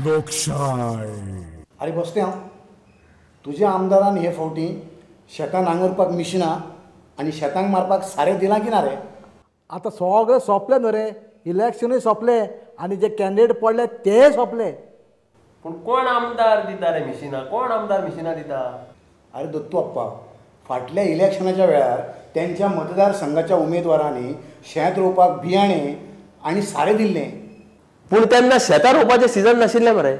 लोकशाय. अरे बसते हांव तुज्या आमदारान हे फावटी शेतां नांगरपाक मिशिनां आनी शेतांक मारपाक सारें दिलां की ना रे? आतां सगळें सोंपलें न्हू रे, इलेक्शनूय सोंपलें आनी जे कॅन्डिडेट पडले तेय सोंपले. पूण कोण आमदार दिता रे मिशिनां? कोण आमदार मिशिनां दिता? अरे दत्तू अप्पा, फाटल्या इलेक्शनाच्या वेळार तेंच्या मतदारसंघाच्या उमेदवारांनी शेत रोवपाक बियाणें आनी सारें दिल्लें. पूण तेन्ना शेतां रोवपाचें सिजन नाशिल्लें मरे.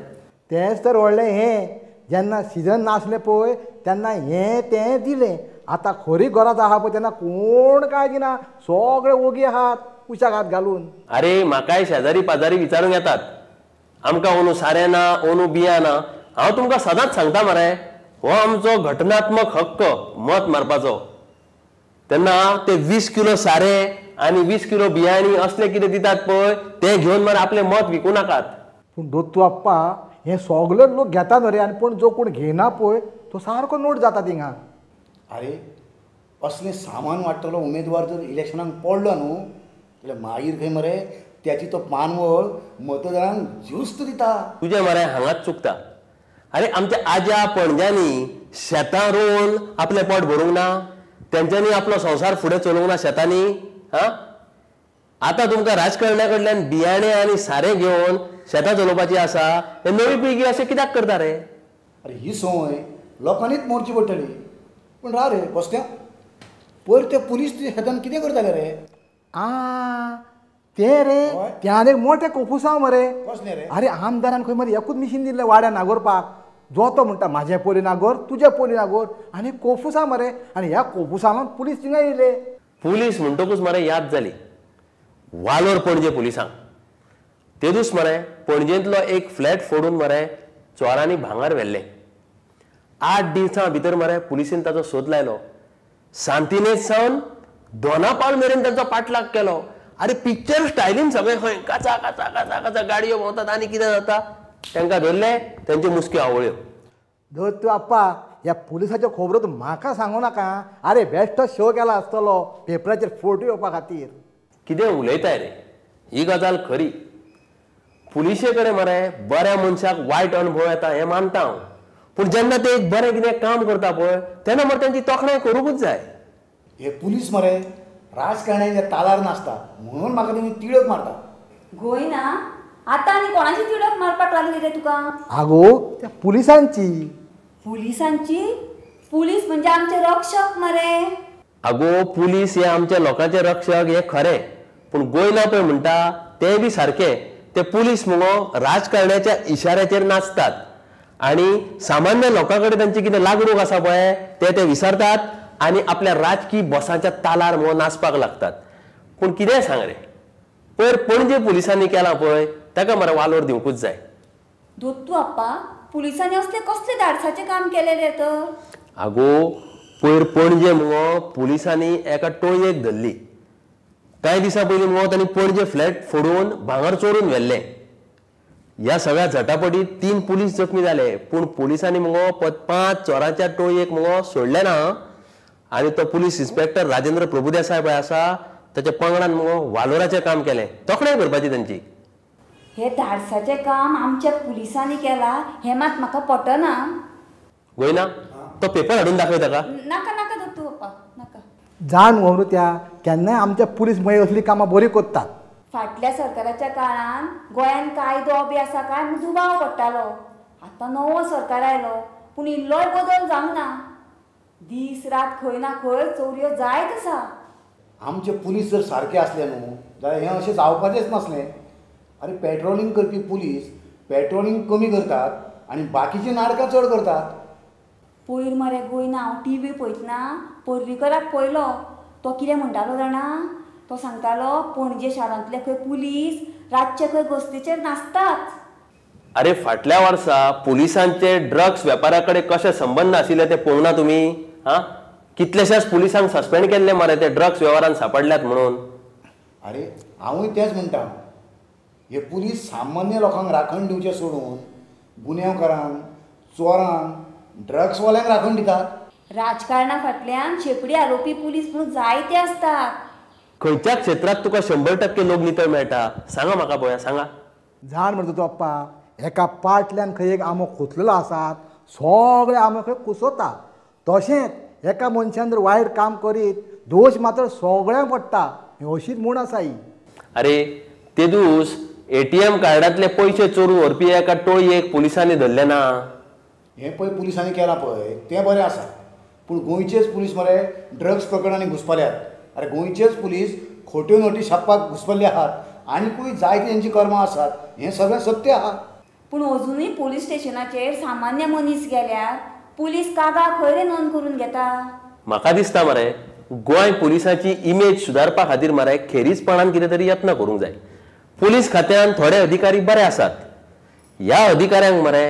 तेंच तर व्हडलें हें, जेन्ना सिजन नासलें पळय तेन्ना हें तें दिलें. आतां खरी गरज आहा पळय तेन्ना कोण कांय दिना, सगळे ओगी आहात उशाक हात घालून. अरे म्हाकाय शेजारी पाजारी विचारूंक येतात, आमकां ओनू सारें ना, ओनू बियां ना. हांव तुमकां सदांच सांगता मरे, हो आमचो घटनात्मक हक्क मत मारपाचो. तेन्ना ते 20 किलो सारें आनी 20 किलो बियाणी असलें कितें दितात पळय तें घेवन मरे आपलें मत विकूं नाकात. पूण दत्तू अप्पा, हें सगळे लोक घेता न्हू रे, आनी पूण जो कोण घेयना पळय तो सारको नोट जाता थिंगा. अरे असलें सामान वाडटलो उमेदवार जर इलेक्शनाक पडलो न्हू जाल्यार मागीर खंय मरे त्याची तो पानवळ मतदारांक ज्युस्त दिता. तुजें मरे हांगाच चुकता. अरे आमच्या आज्या पणज्यांनी शेतां रोवन आपलें पोट भरूंक ना, तेंच्यांनी आपलो संवसार फुडें चलोवंक ना शेतांनी. हां, आतां तुमकां राजकारण्या कडल्यान बियाणे आनी सारें घेवन शेतां चलोवपाची आसा, हे नवी पिळगी अशें कित्याक करता रे? अरे ही संवय लोकांनीच मोडची पडटली. पूण राव रे बसत्या, पयर ते पुलीस शेतान कितें करताले रे? आ ते रे ते आनी एक मोठें कोफुसांव मरे. कसलें रे? अरे आमदारान खंय मरे एकूच मिशीन दिल्लें वाड्या नागोरपाक. जो तो म्हणटा म्हाजें पोली नागोर, तुजें पोली नागोर, आनी कोफुसांव मरे. आनी ह्या कोफुसांवान पुलीस थिंगा येयले. पुलीस म्हणटकूच मरे याद जाली वालोर पणजे पुलिसांक. ते दीस मरे पणजेंतलो एक फ्लॅट फोडून मरे चोरांनी भांगर व्हेल्लें. 8 दिसां भितर मरे पुलिसेन ताचो सोद लायलो. सांतिनेज सावन दोनापावल मेरेन तांचो पाठलाग केलो. अरे पिक्चर स्टायलीन सगळें खंय काचा काचा काचा काचा गाडयो भोंवतात आनी कितें जाता, तांकां धरले, तेंच्यो मुसक्यो आवळ्यो. दत्तू अप्पा, ह्या पुलिसाच्यो खबरो तूं म्हाका सांगू नाका. अरे बेश्टो शो केला आसतलो पेपराचेर फोटो येवपा खातीर. कितें उलयताय रे, ही गजाल खरी. पुलिशे कडेन मरे बऱ्या मनशाक वायट अणभव येता हें मानता हांव, पूण जेन्ना ते एक बरें कितें काम करता पळय तेन्ना मरे तेंची तोखणाय करूंकूच जाय. हे पुलीस मरे राजकारण्यांच्या तालार नासता म्हणून म्हाका तेणी तिडक मारता. गोयना आतां आनी कोणाची तिडक मारपाक लागली रे तुका? आगो त्या पुलिसांची. पुलिसांची? पुलीस म्हणजे आमचे रक्षक मरे. आगो पुलीस हे आमच्या लोकांचे रक्षक हे खरें, पूण गोयना पळय म्हणटा तें बी सारकें. ते पुलीस मुगो राजकारण्याच्या इशाऱ्याचेर नाचतात आनी सामान्य लोकां कडेन तांची कितें लागणूक आसा पळय ते ते विसरतात आनी आपल्या राजकी बॉसांच्या तालार मुगो नाचपाक लागतात. पूण कितेंय सांग रे, पयर पणजे पुलिसांनी केलां पळय ताका मरे वालोर दिवंकूच जाय. दत्तू अप्पा, पुलिसांनी असले कसले धाडसाचें काम केलें रे तर? आगो पयर पणजे मुगो पुलिसांनी एका टोळयेक धरली. कांय दिसां पयलीं मुगो तांणी पणजे फ्लॅट फोडून भांगर चोरून व्हेल्लें. ह्या सगळ्या झटापटीत 3 पुलीस जखमी जाले, पूण पुलिसांनी मुगो 5 चोरांच्या टोळयेक मुगो सोडलें ना. आनी तो पुलीस इन्स्पेक्टर राजेंद्र प्रभुदेसाय पळय आसा ताच्या पंगडान मुगो वालोराचें काम केलें. तोखणाय करपाची तांची. हे धाडसाचें काम आमच्या पुलिसांनी केलां हें मात म्हाका पटना. गोयना तो पेपर हाडून दाखय ताका. नाका नाका दत्तू पप्पा नाका. जाण व्हरून त्या केन्नाय आमच्या पुलीस मय असलीं कामां बरीं करतात. फाटल्या सरकाराच्या काळान गोंयान कायदो बी आसा काय म्हूण दुबाव पडटालो. आतां नवो सरकार आयलो पूण इल्लोय बदल जावंक ना. दीस रात खंय ना खंय चोरयो जायत आसा. आमचे पुलीस जर सारके आसले न्हू जाल्यार हें अशें जावपाचेंच नासलें. अरे पेट्रोलिंग करपी पुलीस पेट्रोलिंग कमी करतात आनी बाकीचीं नाटकां चड करतात. पयर मरे गोयना हांव टीव्ही पळयतना पर्रीकराक पळयलो, तो कितें म्हणटालो जाणा? तो सांगतालो पणजे शारांतले खंय पुलीस रातचे खंय गस्तीचेर नासतात. अरे फाटल्या वर्सा पुलिसांचे ड्रग्स वेपारा कडेन कशे संबंद आशिल्ले ते पळोवंक ना तुमी? हां, कितलेशाच पुलिसांक सस्पेंड केल्ले मरे ते ड्रग्स वेव्हारान सांपडल्यात म्हणून. अरे हांवूय तेंच म्हणटा, हे पुलीस सामान्य लोकांक राखण दिवचें सोडून गुन्यांवकारांक, चोरांक, ड्रग्सवाल्यांक राखण दितात. राजकारणा फाटल्यान शेपडी हालोवपी पुलीस म्हणून जायते आसतात. खंयच्या क्षेत्रात तुका 100% लोक नितळ मेळटा? सांगा म्हाका पळोवया, सांगा. जाण म्हणटा तूं अप्पा, एका पाटल्यान खंय एक आंबो कुसलेलो आसात सगळे आंबो खंय कुसता. तशेंच एका मनशान जर वायट काम करीत दोश मात्र सगळ्यांक पडटा, अशीच म्हूण आसा ही. अरे तेदूस एटीएम कार्डांतले पयशे चोरून व्हरपी एका टोळयेक पुलिसांनी धरले ना. हें पळय पुलिसांनी केलां पळय तें बरें आसा, पूण गोंयचेच पुलीस मरे ड्रग्स प्रकरणांनी घुसपल्यात. अरे गोंयचेच पुलीस खोट्यो नोटी छापपाक घुसपल्ले आहात आनीकूय जायतीं तेंचीं कर्मां आसात, हें सगळें सत्य आहा. पूण अजुनूय पोलीस स्टेशनाचेर सामान्य मनीस गेल्यार पुलीस कागाळ खंय रे नोंद करून घेता? म्हाका दिसता मरे गोंय पुलिसांची इमेज सुदारपा खातीर मरे खेरीजपणान कितें तरी यत्न करूंक जाय. पुलीस खात्यान थोडे अधिकारी बरे आसात, ह्या अधिकाऱ्यांक मरे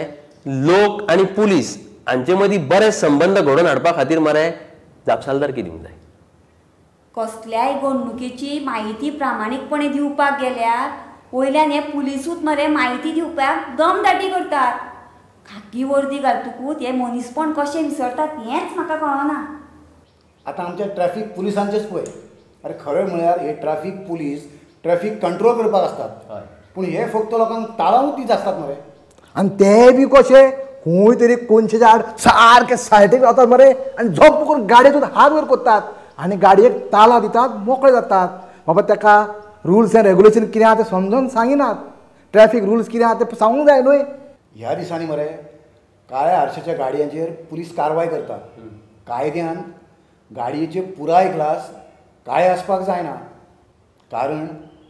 लोक आनी पुलीस हांचे मदीं बरे संबंद घडोवन हाडपा खातीर मरे जापसालदारकी दिवंक जाय. कसल्याय घडणुकेची म्हायती प्रामाणीकपणे दिवपाक गेल्यार वयल्यान हे पुलिसूच मरे म्हायती दिवपाक दमदाटी करतात. खाकी वर्दी घालतकूच हे मनीसपण कशें विसरतात हेंच म्हाका कळना. आतां आमच्या ट्रॅफीक पुलिसांचेच पळय, अरे खरें म्हळ्यार हे ट्रॅफीक पुलीस ट्रॅफीक कंट्रोल करपाक आसतात, पूण हे फक्त लोकांक ताळावूच दीत आसतात मरे. आनी ते बी कशे खंय तरी कोनशेच्या आड सारके सायडीक रावतात मरे आनी झोप करून गाडयेतून हात वयर करतात आनी गाडयेक ताला दितात, मोकळे जातात. बाबा ताका रुल्स एंड रेगुलेशन कितें आहा तें समजून सांगिनात, ट्रॅफीक रुल्स कितें आहा तें सांगूंक जाय न्हय. ह्या दिसांनी मरे काळ्या आरशाच्या गाडयांचेर पुलीस कारवाय करतात. कायद्यान गाडयेचे पुराय ग्लास काळे आसपाक जायना, कारण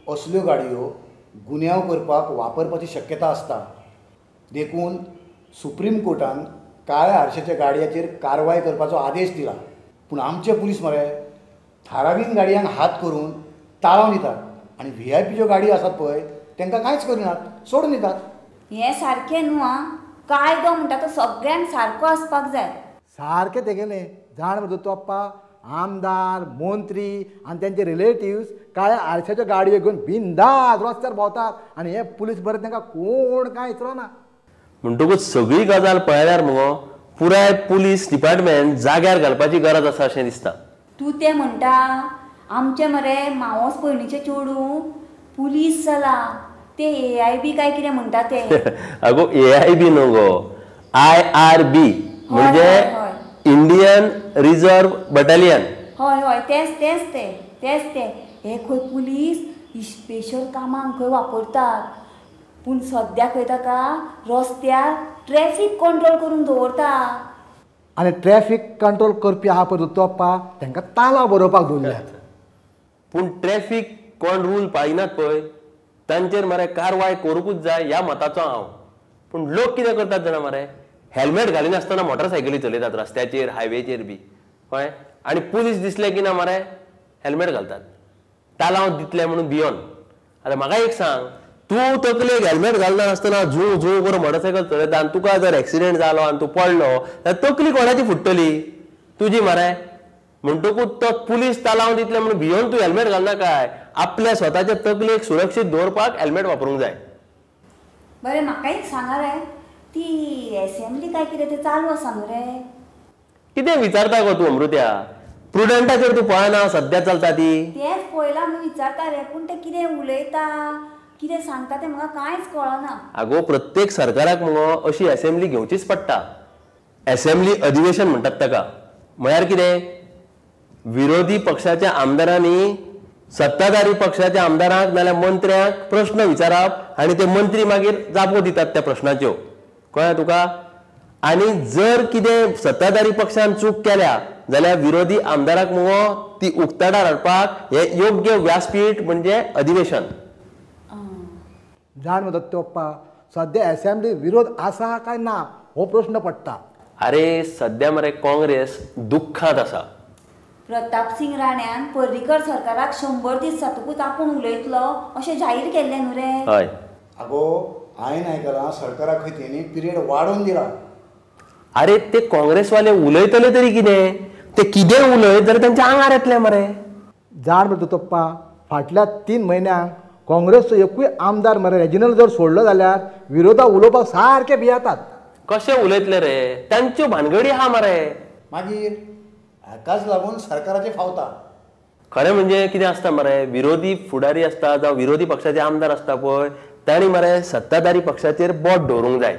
असल्यो गाडयो गुन्यांव करपाक वापरपाची शक्यता आसता. देखून सुप्रीम कोर्टान काळ्या आरशाच्या गाडयांचेर कारवाय करपाचो आदेश दिला. पूण आमचे पुलीस मरे थारावीन गाडयांक हात करून ताळावन दितात आनी व्ही I P ज्यो गाडयो आसात पळय तांकां कांयच करिनात, सोडून दितात. हें सारकें न्हू आं, कायदो म्हणटा तो सगळ्यांक सारको आसपाक जाय. सारकें तेगेलें जाण मरे तोप्पा, आमदार मंत्री आनी तेंचे रिलेटिव्स काळ्या आरशाच्यो गाडयो घेवन बिंदास रस्त्यार भोंवतात आनी हे पुलीस बरे तांकां कोण कांय विचारना. म्हणटकूच सगळी गजाल पळयल्यार मुगो पुराय पुलीस डिपार्टमेंट जाग्यार घालपाची गरज आसा अशें दिसता. तूं तें म्हणटा आमचे मरे मावस पयणीचे चेडूं पुलीस जाला, ते ए I बी काय कितें म्हणटा ते. अगो ए I बी न्हू गो, I R बी म्हणजे इंडियन रिझर्व बटालियन. हय हय तेंच तेंच ते तेंच ते हे खंय पुलीस स्पेशल कामांक खंय वापरतात, पूण सद्या खंय ताका रस्त्यार ट्रॅफीक कंट्रोल करून दवरता. आनी ट्रॅफीक कंट्रोल करपी आहा पळय तोप्पा तांकां ताला बरोवपाक दवरल्यात. पूण ट्रॅफीक कोण रूल पाळिनात पळय तांचेर मरे कारवाय करूंकूच जाय ह्या मताचो हांव. पूण लोक कितें करतात जाणा मरे, हेल्मेट घालिनासतना मोटरसायकली चलयतात रस्त्याचेर हायवेचेर बी, कळ्ळें? आनी पुलीस दिसले की ना मरे हेल्मेट घालतात, तालांव दितले म्हणून भियोन. आतां म्हाका एक सांग, तूं तकलेक हेल्मेट घालनासतना झू झू करून मोटरसायकल चलयता आनी तुका जर एक्सिडेंट जालो आनी तूं पडलो जाल्यार तकली कोणाची फुट्टली? तुजी मरे. म्हणटकूच तो पुलीस तालांव दितले म्हणून भियोन तूं हेल्मेट घालना काय? आपल्या स्वताच्या तकलेक सुरक्षीत दवरपाक हेल्मेट वापरूंक जाय. बरें म्हाका एक सांगा रे, ती एसेंब्ली काय कितें तें चालू आसा न्हू रे? कितें विचारता गो तूं अमृत्या? प्रुडंटाचेर तूं पळयना सद्या चलता ती? तेंच पळयलां म्हणून विचारता रे, पूण तें कितें उलयता कितें सांगता तें म्हाका कांयच कळना. आगो प्रत्येक सरकाराक मुगो अशी एसेंब्ली घेवचीच पडटा. एसेंब्ली अधिवेशन म्हणटात ताका. म्हळ्यार कितें, विरोधी पक्षाच्या आमदारांनी सत्ताधारी पक्षाच्या आमदारांक नाल्यार मंत्र्यांक प्रश्न विचारप आनी ते मंत्री मागीर जापो दितात त्या प्रश्नाच्यो, कळ्ळें तुका? आनी जर कितें सत्ताधारी पक्षान चूक केल्या जाल्यार विरोधी आमदाराक मुगो ती उक्ताडार हाडपाक हें योग्य व्यासपीठ म्हणजे अधिवेशन. जाण मरे तोप्पा, सद्या एसेंब्ली विरोध आसा काय ना हो प्रश्न पडटा. अरे सद्या मरे काँग्रेस दुख्खांत आसा. प्रताप सिंग राण्यान पर्रीकर सरकाराक 100 दीस जातकूच आपूण उलयतलो अशें जाहीर केल्लें न्हू रे? हय. आगो हांवें आयकलां सरकाराक खंय तेणी पिरियड वाडोवन दिला. अरे ते काँग्रेसवाले उलयतले तरी कितें, ते कितें उलयत जाल्यार तांच्या आंगार येतलें मरे. जाण मरे तोप्पा, फाटल्या 3 म्हयन्यांक काँग्रेसचो एकूय आमदार मरे रेजिनल जर सोडलो जाल्यार विरोधा उलोवपाक सारके भियेतात. कशें उलयतले रे, तांच्यो भानगडी आहा मरे. मागीर हाकाच लागून सरकाराचें फावता. खरें म्हणजे कितें आसता मरे, विरोधी फुडारी आसता जावं विरोधी पक्षाचे आमदार आसता पळय तांणी मरे सत्ताधारी पक्षाचेर बोट दवरूंक जाय.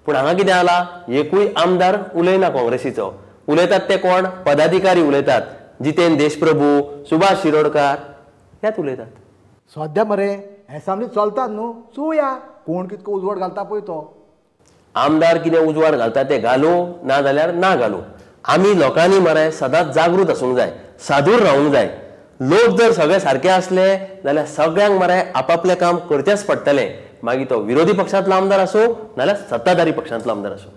पूण हांगा कितें जाला, एकूय आमदार उलयना काँग्रेसीचो. उलयतात ते कोण? पदाधिकारी उलयतात, जितेंद्र देशप्रभू, सुभाष शिरोडकार ह्याच उलयतात. सद्या मरे एसेंब्ली चलतात न्हू, चोवया कोण कितको उजवाड घालता पळय तो. आमदार कितें उजवाड घालता ते घालूं, ना जाल्यार ना घालूं. आमी लोकांनी मरे सदांच जागृत आसूंक जाय, सादूर रावूंक जाय. लोक जर सगळे सारके आसले जाल्यार सगळ्यांक मरे आपापलें काम करचेंच पडटलें, मागीर तो विरोधी पक्षांतलो आमदार आसूं नाजाल्यार सत्ताधारी पक्षांतलो आमदार आसूं.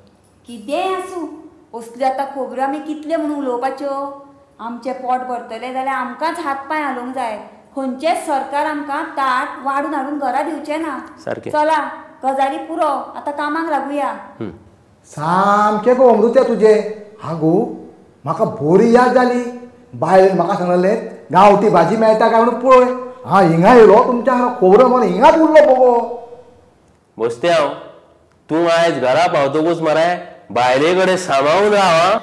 कितेंय आसूं, असल्यो आतां खबऱ्यो आमी कितल्यो म्हणून उलोवपाच्यो. आमचें पोट भरतलें जाल्यार आमकांच हात पांय हालोवंक जाय. खंयचेंच सरकार आमकां ताट वाडून हाडून घरा दिवचें ना. सारकें. चला गजाली पुरो, आतां कामाक लागुया. सामकें गो अमृत्या तुजें. आगो म्हाका बरी याद जाली, बायलेन म्हाका सांगलें गांवठी भाजी मेळटा काय म्हणून पळय. हां हिंगा येयलो तुमच्या हांगा खबर मरे, हिंगाच उरलो बोगो. बोस्त्यांव, तूं आयज घरा पावतकूच मरे बायले कडेन सांबाळून राव.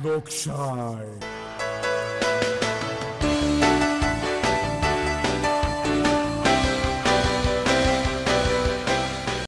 लोकशाय.